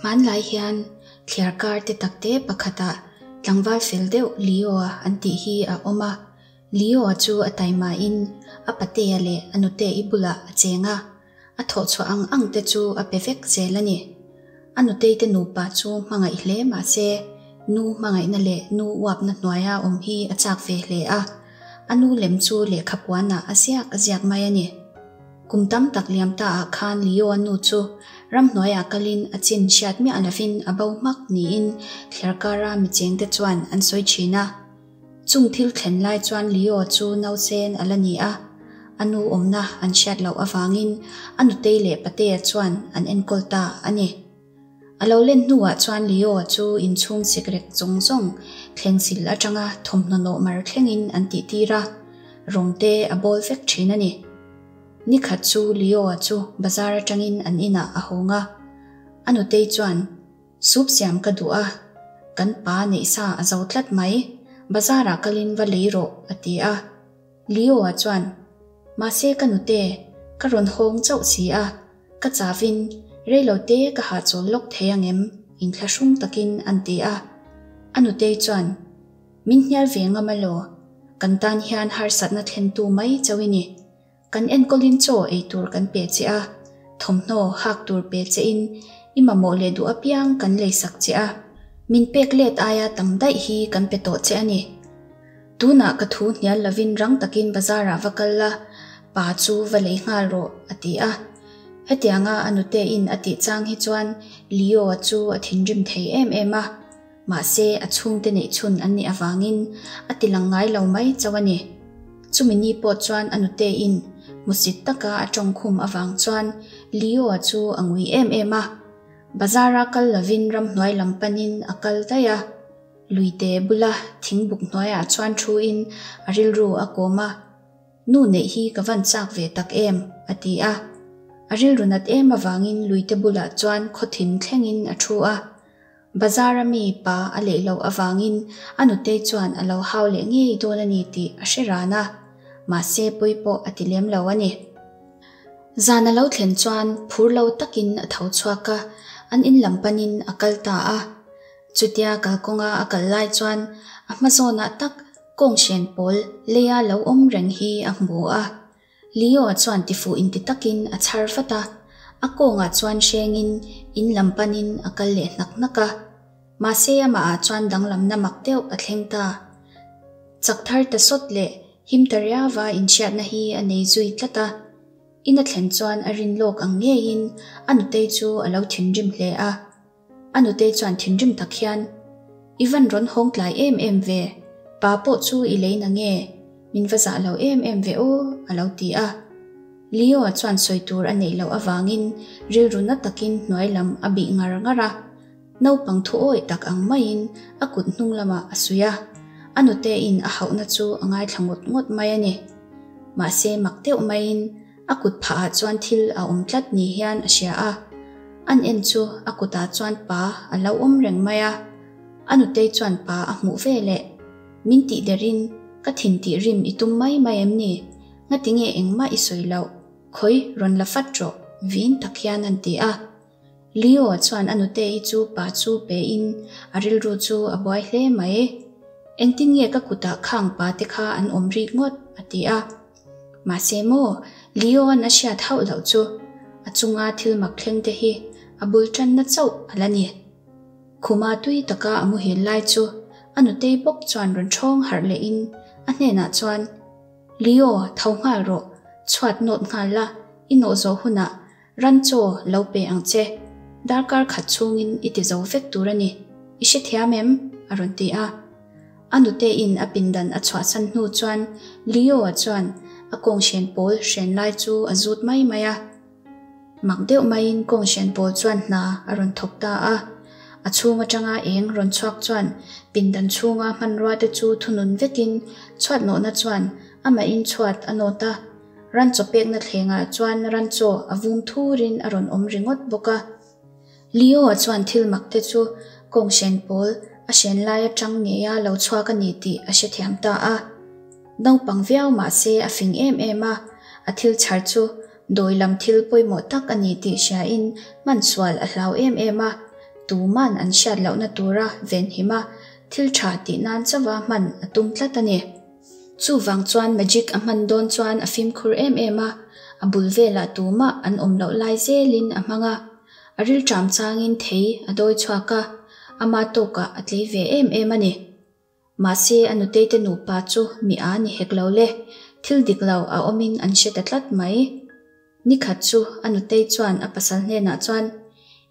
Hmanlai hian thliarkar te takte pakhatah tlangval fel deuh Leo-a an tih hi a awm a. Leo-a chu a taimain a patea leh a nute-i bulah a cheng a, a thawhchhuah ang ang te chu a pe vek zel a ni. A nutei te nupa chu hmangaih hle mah se, nu hmangaihna leh nu uapna hnuaia awm hi a chak ve hle a, a nu lem chu lehkha puanah a ziak a ziak mai a ni. Kum tam tak liam ta ah khan Leo-a nu chu ramhnuaiah kalin a chin hriat miah lovin a bo hmak niin thliarkara michengte chuan an sawi thin a. Chung thil thlen lai chuan Leo chu nausen a la ni a, a nu awmna an hriat loh avangin a nutei leh patea chuan an enkawl ta a ni. A lo len hnuah chuan Leo chu inchhung sikrek zawng zawng thleng sil atanga thawmhnaw nawh mar thlengin an tihtir a, rawng te a bawl vek thin a ni. Ni khat chu Leo chu bazar atangin an inah a hawng a, a nutei chuan, Soup siam ka duh a, kan pa neih sa a zo tlat mai, bazar ah kalin va lei rawh a ti a. Leo-a chuan, Mahse ka nute, ka rawn hawng chauh si a, ka chavin reilote ka hahchawl lawk thei ang em? Inthlahrung takin an ti a. A nutei chuan, Min hnial ve ngam alaw, kan tan hian harsatna thlentu mai chauh i ni. Kan enkawlin chaw ei tur kan pe che a, thawmhnaw hak tur pe che in i mamawh leh duh apiang kan lei sak che a, min pek let aia tam daih hi kan pe tawh che a ni. Tunah ka thu hnial lovin rang takin bazar ah va kal la, pa chu va lei nghal rawh, a ti a. Hetianga a nute in a tih chang hi chuan Leo-a chu a thinrim thei em em a. Mahse, a chhungte neih chhun an nih avangin a ti lang ngai lo mai chauh a ni. Chumi ni pawh chuan a nutein hmusit taka a tawngkhum avang chuan Leo-a chu a ngui em em a. Bazar-a kal lovin ramhnuai lam panin a kal daih a. Luite bula thingbuk hnuaiah chuan thuin a rilru a kawm a. Nu neih hi ka van chak ve tak em? a ti a. A rilru nat em avangin luite bulah chuan khawthin thlengin a thu a. Bazar a mi pa a leh loh avangin a nutei chuan a lo hau leh ngei dawn a ni tih a hre ran a, mahse pawi pawh a ti lem lo a ni. Zan a lo thlen chuan phur lo takin a tho chhuak a, an in lam panin a kal ta a. Chutia kalkawnga a kal lai chuan a hma zawnah tak kawnghren pawl leia lo awm reng hi a hmu a. Leo chuan tifuh inti takin a chhar vat a, a kawngah chuan hrengin in lam panin a kal leh hnak hnak a. Mahse amahah chuan danglamna mak deuh a thleng ta. Chak thar ta sawt leh him ta riauva inhriatna hi a nei zui tlat a. In a thlen chuan a rin lawk ang ngeiin a nutei chu a lo thinrim hle a. A nutei chuan thinrim tak hian, I van rawn hawng tlai em em ve, pa pawh chu i lei na nge? Min va zah lo em em ve aw, a lo ti a. Leo-a chuan sawi tur a neih loh avangin rilru na takin hnuai lam a bih ngar ngar a. Naupang thu awih tak ang maiin a kut hnung lamah a suih a, a nuteiin a hauhna chu a ngaithla ngawt ngawt mai a ni. Mahse mak deuh maiin A kut phah ah chuan thil a awm tlat ni hian a hria a, an en chu a kutah chuan pa a lo awm reng mai a. A nutei chuan pa a hmuh ve leh, Min tih derin ka thin tih rim i tum mai mai em ni? Ngatinge engmah i sawi loh? Khawi rawn la fat rawh, vin tak hian an ti a. Leo chuan a nutei chu pa chu pe in a rilru chu a buai hle mai. Engtin nge ka kutah khang pa te kha an awm rik ngawt? a ti a. Mahse maw, Leo-a'n a hriat hauh loh chu a chunga thil mak thleng te hi a bul tanna chauh a la ni. Khuma tui taka a muhil lai chu a nutei bawk chuan rawn ṭhawng harh lehin a hnenah chuan, Leo, tho nghal rawh, chhuat nawt nghal la, i nawh zawh hunah Ran chaw lo pe ang che, darkar khat chhungin i ti zo vek tur a ni, i hrethiam em? a rawn ti a. A nutein a pindan a chhuahsan hnu chuan Leo-a chuan a kawnghren pawl hren lai chu a zut mai mai a. Mak deuh maiin kawnghren pawl chuan hna a rawn thawk ta a. A chhung atanga eng rawn chhuak chuan pindan chhunga hmanrua te chu thunun vekin chhuatnawhna chuan amahin chhuat a nawt a. Ran chaw pekna thlengah chuan ran chaw a vum thurin a rawn awm ringawt bawk a. Leo-a chuan thil mak te chu kawng hren pawl a hren lai atang ngeia lo chhuak a ni tih a hrethiam ta a. Naupang viau mah se a fing em em a, a thil chhar chu dawi lam thil pawimawh tak a ni tih hriain hman sual a hlau em em a. Tuman an hriat lohna tura venhim a, thil tha tih nan chauha hman a tum tlat a ni. Chuvang chuan magic a hman dawn chuan a fimkhur em em a, a bul velah tumah an awm loh lai zelin a hmang a. A rilṭam changin thei a dawi chhuak a, ama tawkah a tlei ve em em a ni. Mahse a nutei te nupa chu mi a ni hek lo le, thil dik lo a awmin an hre ta tlat mai. Nikhat chu a nutei chuan a pasal hnenah chuan,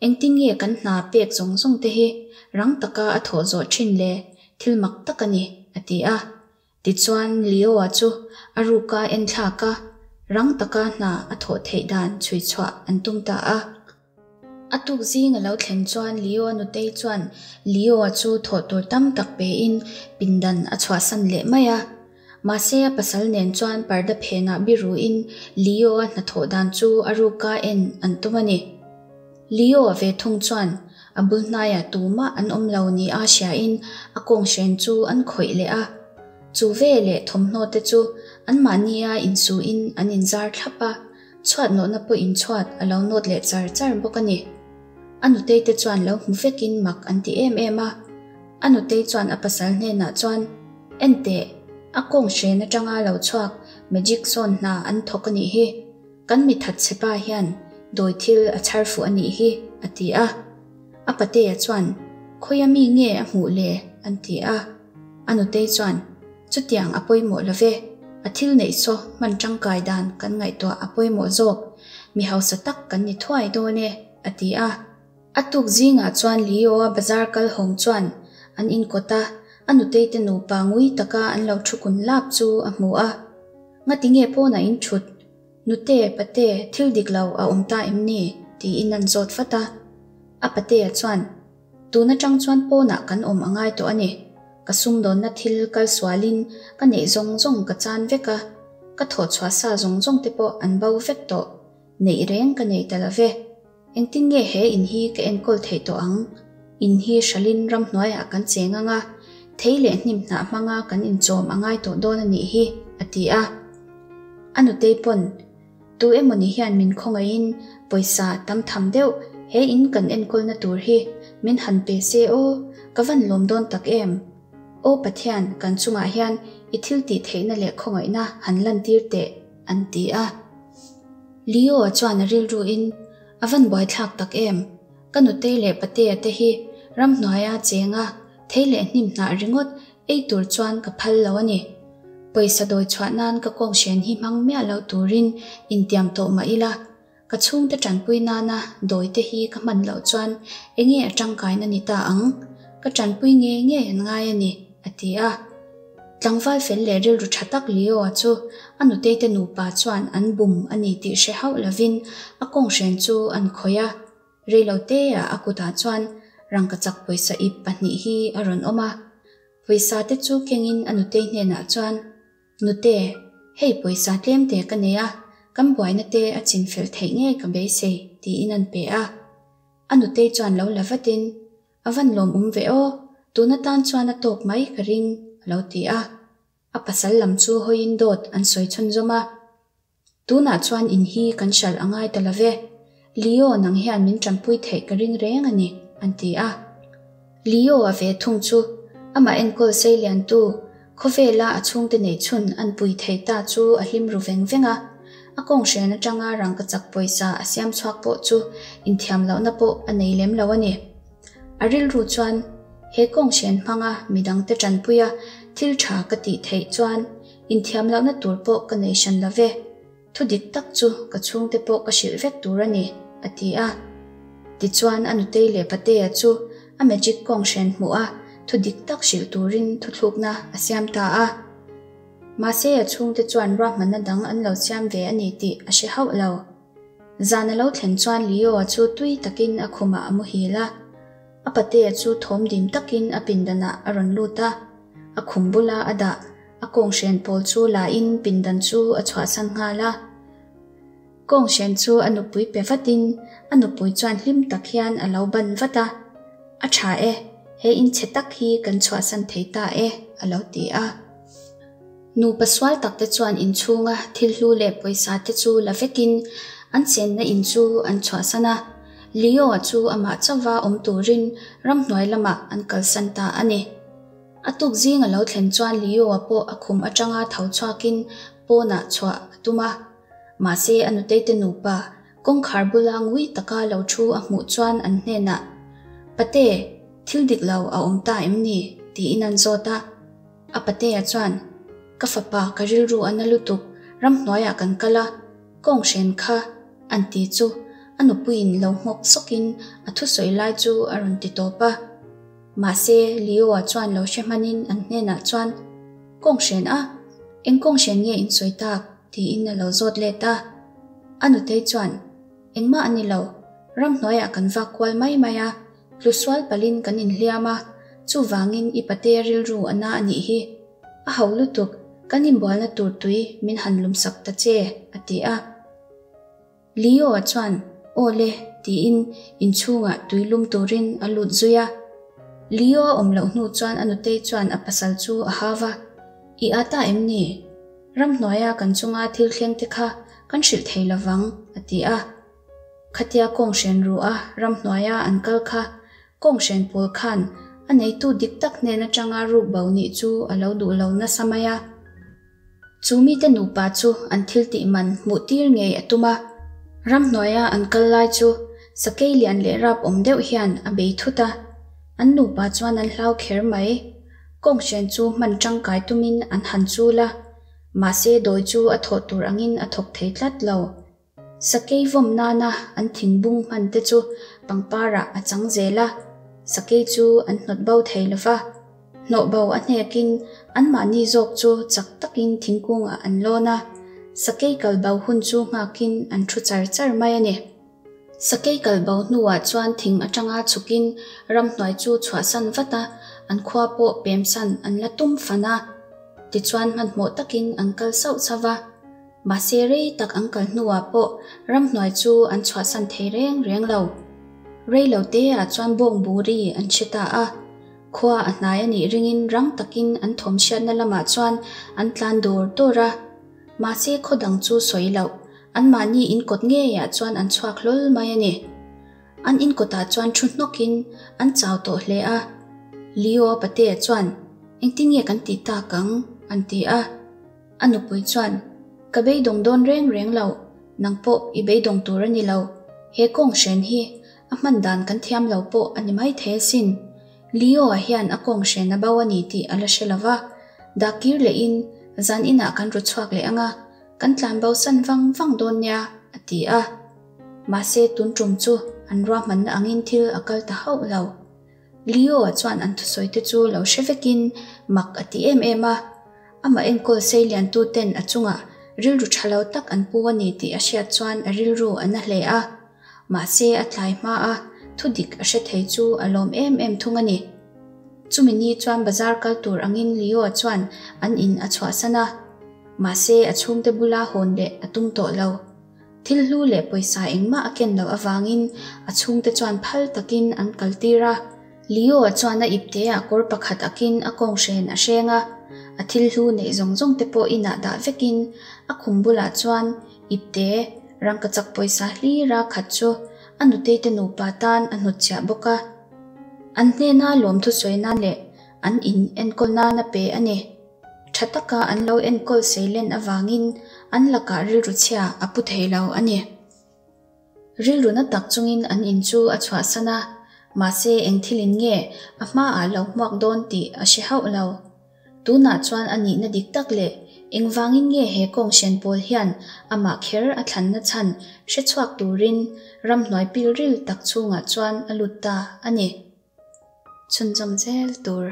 Engtin nge kan hna pek zawng zawng te hi rang taka a thawh zawh thin le, thil mak tak a ni, a ti a. Tichuan Leo-a chu a ruka en thlak a, rang taka hna a thawh theih dan chhui chhuah an tum ta a. A tuk zing a lo thlen chuan Leo-a nutei chuan Leo-a chu thawh tur tam tak pein pindan a chhuahsan leh mai a. Mahse a pasal nen chuan parda phenah biruin Leo-a hnathawh dan chu a ruka en an tum a ni. Leo-a ve thung chuan a bul hnaiah tumah an awm lo ni a hriain a kawnghren chu an khawih leh a. Chu veleh thawmhnaw te chu anmahnia insuin an inzar thlap a. Chhuat nawhna pawh in chhuat a lo nawt leh char char bawk a ni. A nutei te chuan lo hmu vekin mak an ti em em a. A nutei chuan a pasal hnenah chuan, Enteh, a kawng hren atanga lo chhuak magic sawn hna an thawk a nih hi. Kan mi thatchhe pa hian dawi thil a chhar fuh a nih hi, a ti a. A patea chuan, Khawia mi nge a hmuh le? an ti a. A nutei chuan, Chutiang a pawimawh lo ve, a thil neih saw hman tangkai dan kan ngaihtuah a pawimawh zawk, mi hausa tak kan ni thuai dawn e, a ti a. A tuk zingah chuan Leo-a bazar kal hawng chuan an inkawt a, a nutei te nupa ngui taka an lo thu kun lap chu a hmu a. Ngati nge pawnah in thut? Nute, pate, thil dik lo a awm ta em ni? tiin an zawt vat a. A patea chuan, Tun atang chuan pawnah kan awm a ngai tawh a ni. Ka sumdawnna thil kal sualin ka neih zawng zawng ka chan vek a, ka thawhchhuah sa zawng zawng te pawh an bo vek tawh. Neih reng ka nei ta lo ve. Engtin nge he in hi ka enkawl theih tawh ang? In hi hralin ramhnuaiah kan cheng ang a, thei leh hnim hnah hmanga kan inchawm a ngai tawh dawn a nih hi, a ti a. A nutei pawn, Tu emawni hian min khawngaihin pawisa tam tham deuh he in kan enkawlna tur hi min han pe se aw, ka van lawm dawn tak em? Aw Pathian, kan chungah hian i thil tih theihna leh khawngaihna han lantir teh, an ti a. Leo-a chuan a rilruin, A van buaithlak tak em? Ka nutei leh patea te hi ramhnuaia chenga thei leh hnim hnah ringawt ei tur chuan ka phal lo a ni. Pawisa dawi chhuah nan ka kawnghren hi hmang miah lo turin intiam tawh mah ila, ka chhungte tanpui nana dawi te hi ka hman loh chuan enge a tangkaina ni ta ang? Ka tanpui ngei ngei an ngai a ni, a ti a. Tlangval fel leh rilru tha tak Leo-a chu a nuteite nupa chuan an bum a ni tih hre hauh lovin a kawnghren chu an khawih a. Reiloteah a kutah chuan rangkachak pawisa ip pahnih hi a rawn awm a. Pawisa te chu kengin a nutei hnenah chuan, Nute, hei pawisa tlemte ka nei a, kan buaina te a chinfel theih ngei ka beisei, tiin an pe a. A nutei chuan lo la vatin, A van lawmawm ve aw, tun atan chuan a tawk mai ka ring, a lo ti a. A pasal lam chu hawiin dawt an sawi chhunzawm a. Tunah chuan in hi kan hralh a ngai ta lo ve. Leo nang hian min tanpui theih ka ring reng a ni, an ti a. Leo a ve thung chu amah enkawl seiliantu khawvela a chhungte neih chhun an pui thei ta chu a hlim ru veng veng a. A kawnghren atanga rangkachak pawisa a siam chhuak pawh chu inthiam lohna pawh a nei lem lo a ni. A rilru chuan he kawnghren hmanga midangte tanpuia thil tha ka tih theih chuan Inthiam lohna tur pawh ka nei hran lo ve. Thu dik tak chu ka chhungte pawh ka hrilh vek tur a ni, a ti a. Tichuan a nutei leh patea chu a magic kawng hren hmuh a, thu dik tak hrilh turin thuthlukna a siam ta a. Mahse a chhungte chuan ruahmanna dang an lo siam ve a ni tih a hre hauh lo. Zan a lo thlen chuan Leo-a chu tui takin a khumah a muhil a. A patea chu thawm dim takin a pindanah a rawn lut a, a khum bula a dah a kawnghren pawl chu la in pindan chu a chhuahsan nghal a. Kawnghren chu a nupui pe vatin a nupui chuan hlim tak hian a lo ban vat a, A tha e, he in chhe tak hi kan chhuahsan thei ta e, a lo ti a. Nupa sual tak te chuan inchhunga thil hlu leh pawisa te chu la vekin an chenna in chu an chhuahsan a. Leo-a chu amah chauva awm turin ramhnuai lamah an kalsan ta a ni. A tuk zing a lo thlen chuan Leo-a pawh a khum atanga tho chhuakin pawnah chhuah a tum a. Mahse a nuteite nupa kawngkhar bula ngui taka lo thu a hmuh chuan an hnenah, Pate, thil dik lo a awm ta em ni? tiin an zawt a. A patea chuan, Ka fapa ka rilru a na lutuk, ramhnuaiah kan kal a, kawng hren kha an ti chu a nupuiin lo nghawk sawkin a thusawi lai chu a rawn ti tawp a. Mahse, Leo-a chuan lo hre hmanin an hnenah chuan, Kawng hren a? Eng kawng hren nge in sawi tak? tiin a lo zawt let a. A nutei chuan, Engmah a ni lo, ramhnuaiah kan vak kual mai mai a, tlusual palhin kan inhliam a, chuvangin i patea rilru a na a nih hi. A ho lutuk, kan inbualna tur tui min han lumsak ta che, a ti a. Leo-a chuan, Aw le, tiin inchhungah tui lum turin a lut zui a. Leo-a awm loh hnu chuan a nutei chuan a pasal chu a hau va, I â ta em ni? Ramhnuaia kan chunga thil thleng te kha kan hrilh thei lo vang, a ti a. Khatia kawng hren ru a ramhnuaia an kal kha kawng hren pawl khan a neitu dik tak hnen atanga ruk bo nih chu a lo duh lo nasa mai a. Chu mite nupa chu an thil tih man hmuh tir ngei a tum a. Ramhnuaia an kal lai chu sakei lian leh rap awm deuh hian a bei thut a. An nupa chuan an hlau kher mai. Kawng hren chu hman tangkai tumin an han chul a. Mahse dawi chu a thawh tur angin a thawk thei tlat lo. Sakei vawm nana an thingbung hman te chu pangparah a chang zel a, sakei chu an hnawt bo thei lo va. Hnawh bo a hnekin anmahni zawk chu chak takin thingkungah an lawn a, sakei kal bo hun chu nghakin an thu char char mai a ni. Sakei kal bo hnuah chuan thing atanga chhukin ramhnuai chu chhuahsan vat a, an khua pawh pemsan an la tum fan a. Tichuan hmanhmawh takin an kal sauh sauh va. Mahse rei tak an kal hnuah pawh ramhnuai chu an chhuahsan thei reng reng lo. Rei lo te ah chuan bawng buri an hre ta a. Khua a hnai a nih ringin rang takin an thawm hriatna lamah chuan an tlan dawr dawr a. Mahse khaw dang chu sawi loh, anmahni in kawt ngeiah chuan an chhuak hlawl mai a ni. An in kawtah chuan thu hnawkin an chau tawh hle a. Leo patea chuan, Engtin nge kan tih tak ang? an ti a. A nupui chuan, Ka beidawng dawn reng reng lo, nang pawh i beidawng tur a ni lo. He kawng hren hi a hman dan kan thiam lo pawh a ni mai thei asin. Leo-a hian a kawng hren a bo a ni tih a la hre lo va. Dah kir lehin zan inah kan ru chhuak leh ang a, kan tlan bo san vang vang dawn nia, a ti a. Mahse tun tum chu an ruahmanna angin thil a kal ta hauh lo. Leo-a chuan an thusawite chu lo hre vekin mak a ti em em a. Amah enkawl seiliantuten a chungah rilru tha lo tak an pu a ni tih a hriat chuan a rilru a na hle a. Mahse a tlai hma a, thu dik a hre thei chu a lawm em em thung a ni. Chumi ni chuan bazar kal tur angin Leo-a chuan an in a chhuahsan a. Mahse a chhungte bula hawn leh a tum tawh lo. Thil hlu leh pawisa engmah a ken loh avangin a chhungte chuan phal takin an kaltir a. Leo-a chuan a ipteah kawr pakhat akin a kawnghren a hreng a, a thil hlu neih zawng zawng te pawh inah dah vekin a khum bulah chuan ipte rangkachak pawisa hlira khat chu a nuteite nupa tan a hnutchhiah bawk a. An hnena lawmthu sawi nan leh an in enkawl nan a pe a ni. Tha taka an lo enkawl seilen avangin an lakah rilru chhia a pu thei lo a ni. Rilru na tak chungin an in chu a chhuahsan a, mahse eng thilin nge a hmaah lo hmuak dawn tih a hre hauh lo. Tunah chuan a nihna dik tak leh engvangin nge he kawng hren pawl hian amah kher a thlanna chhan hre chhuak turin ramhnuai pilril tak chhungah chuan a lut ta a ni. Chhunzawm zel tur.